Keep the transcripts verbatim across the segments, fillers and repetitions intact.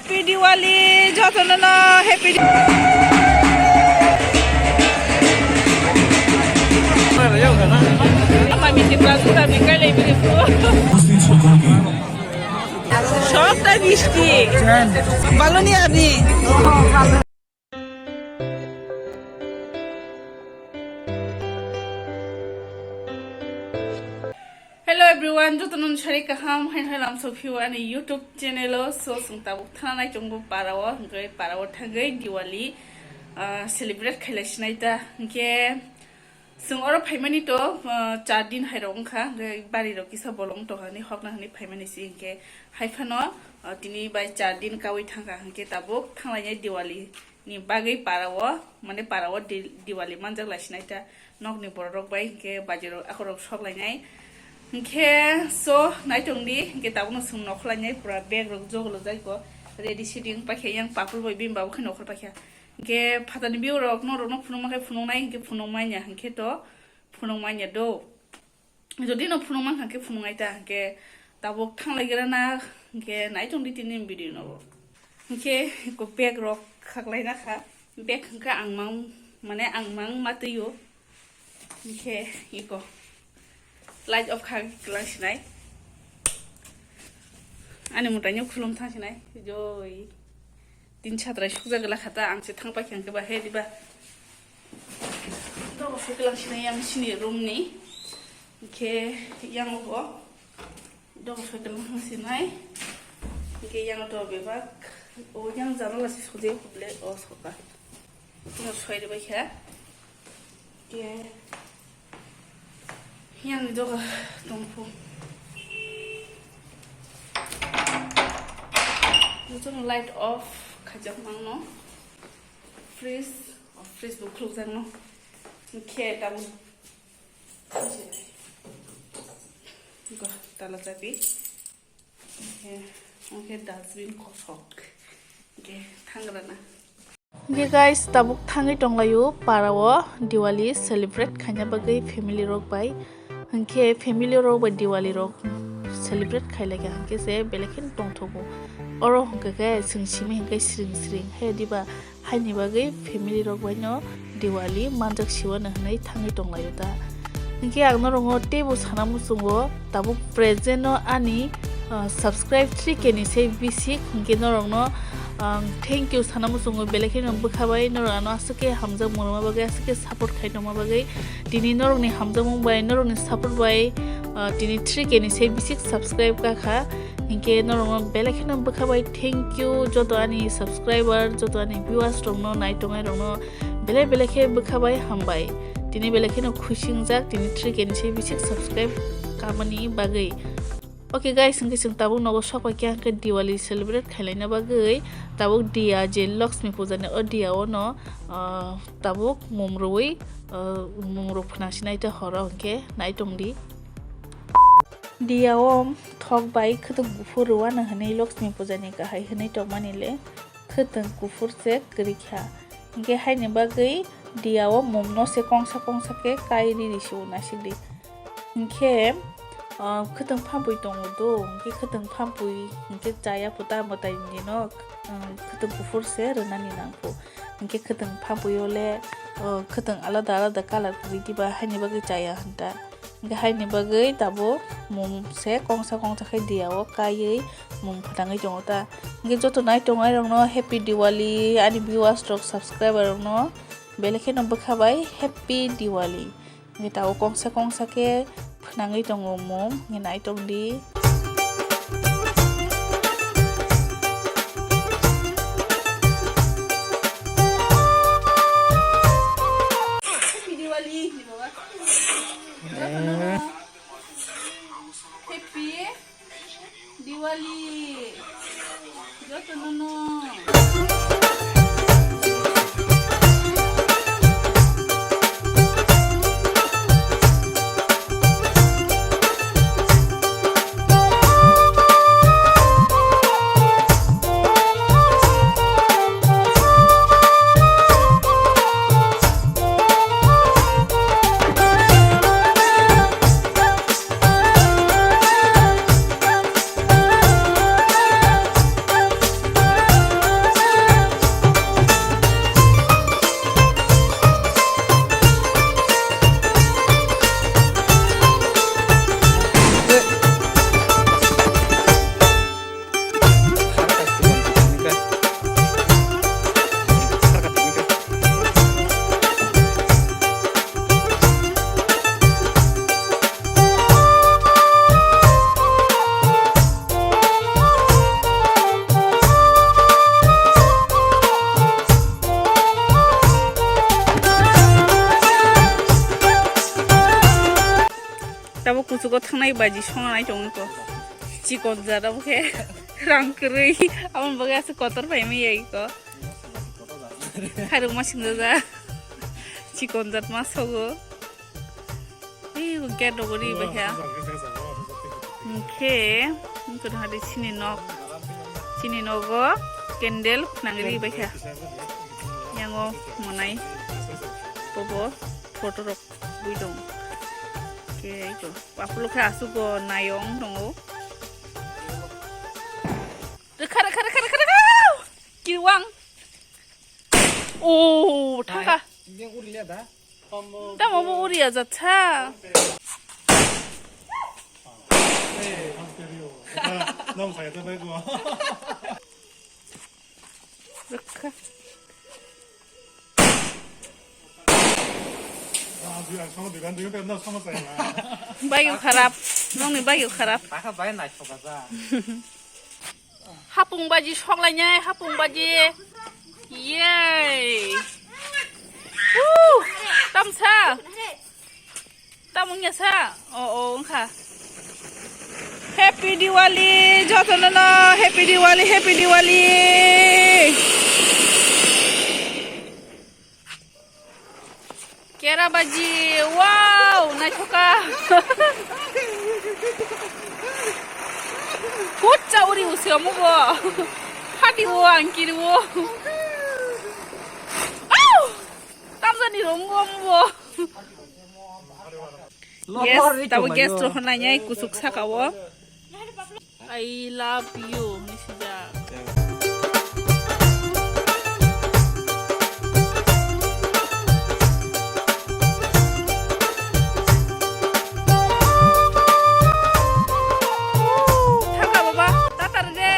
Happy Diwali, jotono no Happy Diwali. Mami Tripura juta bikai lai bini fu. Sokta bisti. Baloni ani. Hello everyone, jotono sari kaham, hai hai lam sokhiwa ani YouTube channel o. So, sung tabuk thanai chongo para o, hingke para o thangwi Diwali, ah, celebrate khailai sinai ta. Hingke sung oro phaimani to, ah, char din hai rok wngkha, hingke bari rok kisa bolong to hani hokna hani phaimani si hingke hai phano, ah, tini bai char din kawi thangkha, hingke tabuk thanglai nai Diwali ni bagwi para o, mane para o di-, Diwali manjak lai sinai ta. Nokni borok rok bai hingke baji rok akorok sok lainai. Hingke so naitong di, hingke tabukno sung nokho lainai pura bag rok jogolo jaiko ready sitting paikha yang papul bai bini babu khe nokho paikha. Hingke phatani view rok norok no phunukma khe phunuknai hingke phunukmanya hingke to phunukmanya do. Jodi no phunukma kha khe phunuknai ta hingke tabuk thanglai gira na hingke naitong di tini video no bo. Hingke ko bag rok khaklai na kha. Bag hingke ang mang, mane ang mang ma twi o. Hingke iko light off kha klang sinai. Ani mutai no khulum thang sinai. Joi. Tin chatra sukjak gela khata ang se thang paikha hingke ba he diba. Dogo soi klang sinai yang sini room ni. Hingke yang ogo. Dogo soi klang sinai. Hingke yang to bebak. O yang jano la si sodi huble o soka. Tino soi de baikha. Hingke yang ni dogo tongphu. Muchung light off khajak mangno. Fridge, oh, fridge bo khulukjakno. Hingke tabuk go tala chabi. Hingke, hingke dustbin kosok. Hingke thangrana. Hingke guys, tabuk thangwi tonglaio para o Diwali celebrate khaina bagwi family rok bai. Hingke family rok bai Diwali rok celebrate khailai kha hingke se belai kheno tongthogo. Oro hingke khe chwng simi hingke siring siring he diba haini bagwi family rok bai no Diwali manjak siwano hinwi thangwi tonglaio ta. Hingke ang norokno teibo sana muchungo tabuk present no ani, ah, subscribe three K ni se bisik hingke norokno ang thank you sana muchungo belai kheno bwkha bai norok ano aswk khe hamjak mungma bagwi aswk khe support khai tongma bagwi. Tini norokni hamjakmung bai, norokni support bai, ah, tini three K ni se bisik subscribe kakha. Hinkhe norokno belai kheno bwkha bai thank you, joto ani subscriber, joto ani viewers rokno, naitongnai rokno belai belai khe bwkha bai hambai. Tini belai kheno khusi wngjak, tini three K ni se bisik subscribe kamani bagwi. Okay guys, hingke chwng tabuk nogo sokpai khe hingke Diwali celebrate khailaina bagwi tabuk diya je Lakshmi puja ni o diya o no, ah, tabuk mum rwui, ah, mum rw phwnasinai tei horo hingke nai tongdi. Diya o thok bai khwtwk buphur rwano hwnwi Lakshmi puja ni kahai hwnwi tongmani le khwtwng kuphur se kwrwi kha. Hinkhe haini bagwi diya o mum no se kongsa kongsa khe kai riri se uanasikdi. Hinkhe, ah, khwtwng phampui tongo do, hinkhe khwtwng phampui hinkhe chaya phuta mwtai ni no, ah, khwtwng kuphur se rwnani nangkho. Hinkhe khwtwng phampui o le, ah, khwtwng alada alada colour kwrwi diba haini bagwi chaya hwnta. Hinkhe haini bagwi tabuk mum se kongsa kongsa khe diya o kaiwi mum phwtangwi tongo ta. Hinkhe joto nai tongnai rokno Happy Diwali, ani viewers rok, subscriber rokno belai kheno bwkha bai Happy Diwali. Hinkhe tabuk kongsa kongsa khe phwnangwi tongo mum, hinkhe nai tongdi. Happy Diwali, ni baba. Jotono no. Happy Diwali. Jotono no. Kuchugo thangnai baji songnai tongwi ko. Chikon jat abo khe rang kwrwi. Aboni bagwi aswk kotor phaimaya iko. Khairokma singjaja. Chikon jat ma sogo. Ei bo gate rogo ri bai kha. Hwnkhe wngkha de chini nok. Chini nogo candle nang ri bai kha. Yango monai bobo photo rok bui dong. Khe ito. Aphulo khe aswk bo nayong tongo. Rwkha, rwkha, rwkha, rwkha, rwkha! Kiwang. Oh, thaka. Tamo bo uriya jatsa. Rwkha. Bagyo kharap, nongni bagyo kharap. Hapung baji soklainai, hapung baji. Yay. Woo! Tamsa. Tamo wngya sa? O, o, wngkha. Happy Diwali, jotono no Happy Diwali, Happy Diwali. Kera baji, wow, naithoka. Hutsa uri usi omo bo. Phati wo, ang kiri wo. Au! Tamjani rongo omo bo. Yes, tabo guest rohornai kuchuk saka o. I love you, hinwi swijak. Thaka baba, tatar de.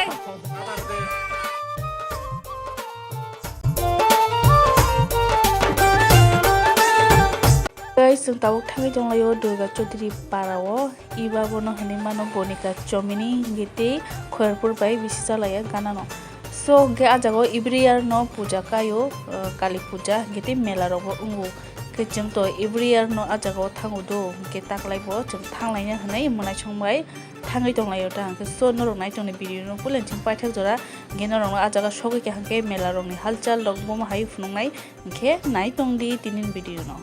Guys, chwng tabuk thangwi tonglaio Durga Chaudhary para o. Iba bono hinwi mano Bonika Chomini, hwnkhe tei Khoyarpur bai bisi chalaiya ganano. So, hwnkhe ah jagao every year no puja kaio, uh, Kali puja, hwnkhe tei mela rokbo wngo. Hwnkhe chwng to every year no ah jagao thango do, hwnkhe taklai bo chwng thanglaina hinwi mwnaisong bai thangwi tonglaio ta. Hwnkhe so norok nai tongni video no puila chwng paithak jora, hwnkhe norok no ah jaga sogwi kha hwnkhe mela rokni halchal rok bomo hai phunuknai, hwnkhe nai tongdi tini ni video no.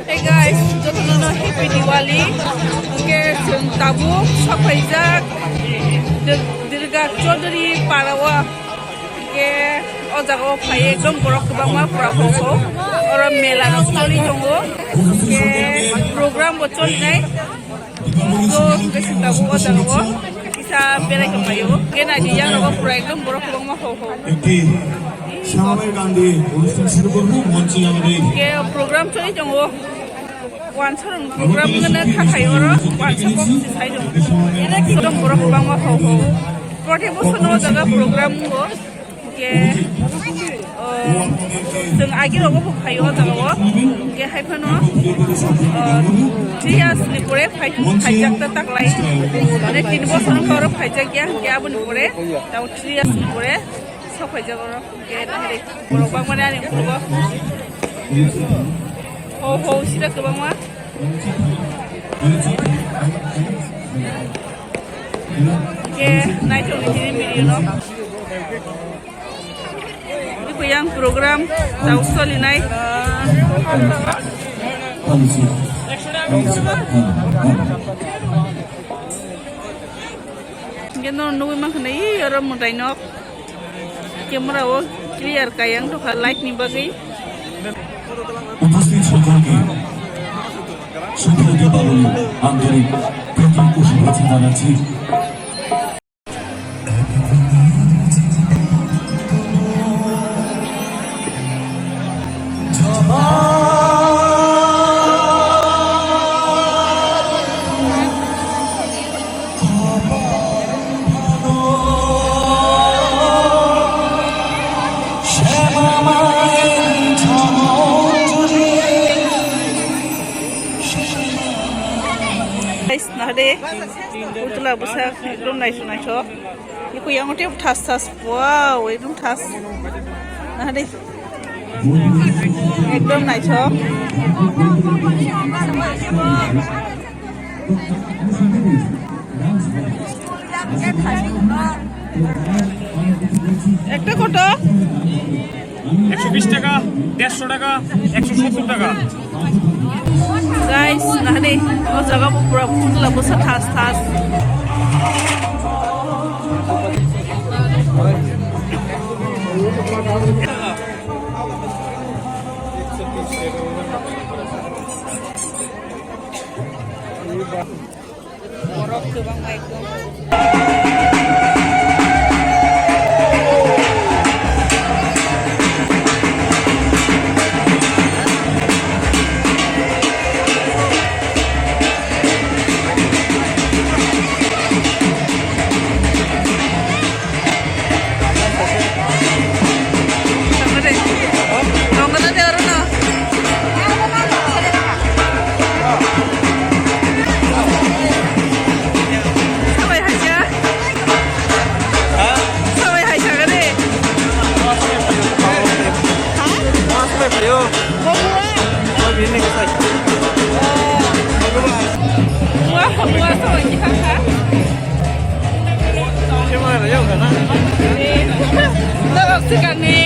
Hey guys, jotono no happy Diwali. Hwnkhe chwng tabuk sokphaijak Dur-, Durga Chaudhary para o. Hwnkhe o jaga o phai ekdom borok kwbangma pura hokho. Oro mela rok choli tongo. Hwnkhe program bo cholinai. So, hwnkhe chwng tabuk o jaga o kisa berai tonglaio. Hwnkhe naidi yang rogo pura ekdom borok kwbangma hokho. একটি শ্যামলাল গান্ধী অনুষ্ঠান শুরু করব মঞ্চে আমাদের Hwnkhe program choli tongo. Wansarong program wngkha khai oro, wansuk kok se sai tongo. Ekdom borok kwbangma hokho. Protek bosorno o jaga program wngo. Hwnkhe, o, chwng agi rogo bo phaio o jaga o. Hwnkhe hai phano, o, three years ni pore phai-, phaijak ta taklai. Mane tin bosor wngkha oro phaijak ya, hwnkhe aboni pore, tamo three years ni pore sok phaijak oro. Hwnkhe nahari borok bangmani ani ukologo. Ho, ho, sida kwbangma. Hwnkhe naithok ni tini video no. Tei yang program tau solinai. Hwnkhe no nugwi mankha na, ee, oro mwtai nok. Camera o clear kayang tongkha light ni bagwi. উপস্থিত সকলকে শুভ দীপাবলির আন্তরিক প্রীতি ও শুভেচ্ছা জানাচ্ছি। Guys, nahade, putla bwsa ekdom naithok naithok. Iko yang tei thas thas, wow, ekdom thas. Nahade, ekdom naithok. Ekta koto? Ekso bish taka, derso taka, ekso sottor taka. Guys, nahani o jaga bo pura putla bwsa thas thas. Borok kwbangma ekdom. Sabai haisa. Sabai haisa gani. Ha? Sabai phaio. Bo bua. Bo bini kasai. Bua, bua sabai kita ha. Norok swkangni,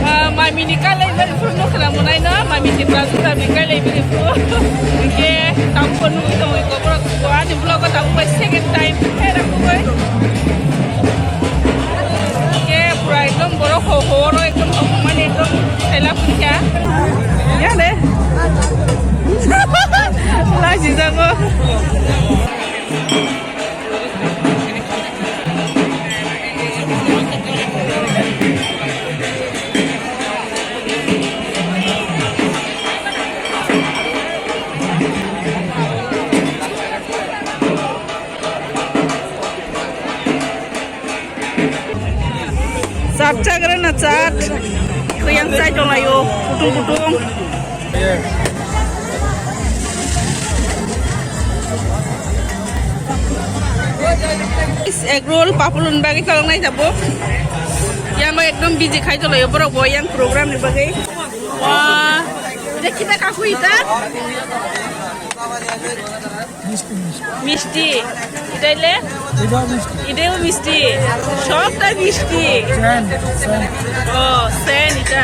ah, mamini kailai bari phuru nukha mwnai no, mami Tipra Sutamni kailai bari phuru. Hwnkhe tabukbo nugwi tongo iko borok, ani vlog o tabuk bai second time phai rw kugwi. Hwnkhe pura ekdom borok ho ho oro ekdom ho mani ekdom khaila phai kha. Yale. Lachijago. Chat chagra na chat. Kuyang chai tong layo. Kutung kutung. Egg roll, papulun bagwi kolok nai tabuk. Yang ekdom busy khai tong layo borok bo yang program ni bagwi. Wah, je kita kaku ita. Misti. Itaile? Itaile misti. Sobta misti. Sen, sen. Oh, sen ita.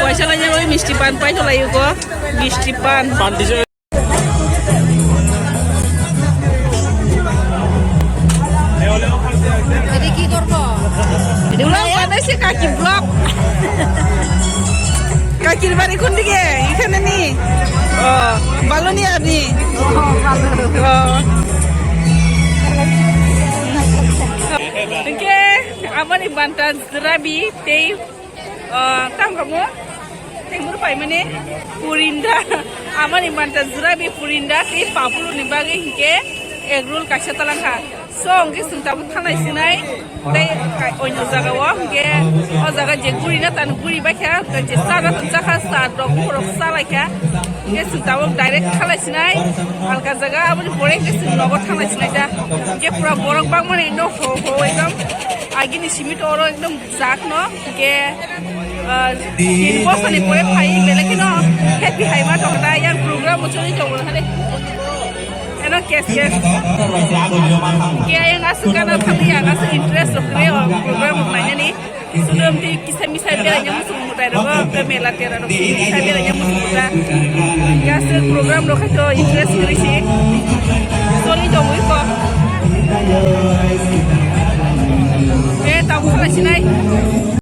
Poisa lanya oi misti pan pai tolai ko. Misti pan. Pan di. Vlog banai se kaki vlog. Kakir bari kun dige, ikhane ni. Oh, baloni ani. Oh. Hingke amani banta jrabi tei, ah, tang kamu. Tengmur paimani purinda. Amani manta jurabi purinda tei papuluni bagwi hingke egg roll kaisa talangkha. So hingke chwng tabuk thangnai sinai tei ka-, oino jagao hingke o jaga je guri na tani guri baikha, je chana tong chakha, cha rok buphurok chalaikha. Hingke chwng tabuk direct thangnai sinai alka jaga, aboni pore hingke chwng nogo thangnai sinai da. Hingke pura borok bangmani no ho ho ekdom agini simi to oro ekdom jak no hingke. Ah, tin bosor ni pore phai belai kheno happy hai ma tong da, yang program bo choli tong hade. Eno kes kes. Ke yang asuk kana thang yang asuk interest rok kre o program rok nainani. Sudom di kisa misa bera yang musuk mutai rok ke mela tera rok kisa bera yang musuk mutai. Ya se program rok khaito interest kri si. Choli tong wi ko. Eh, tamo khala sinai.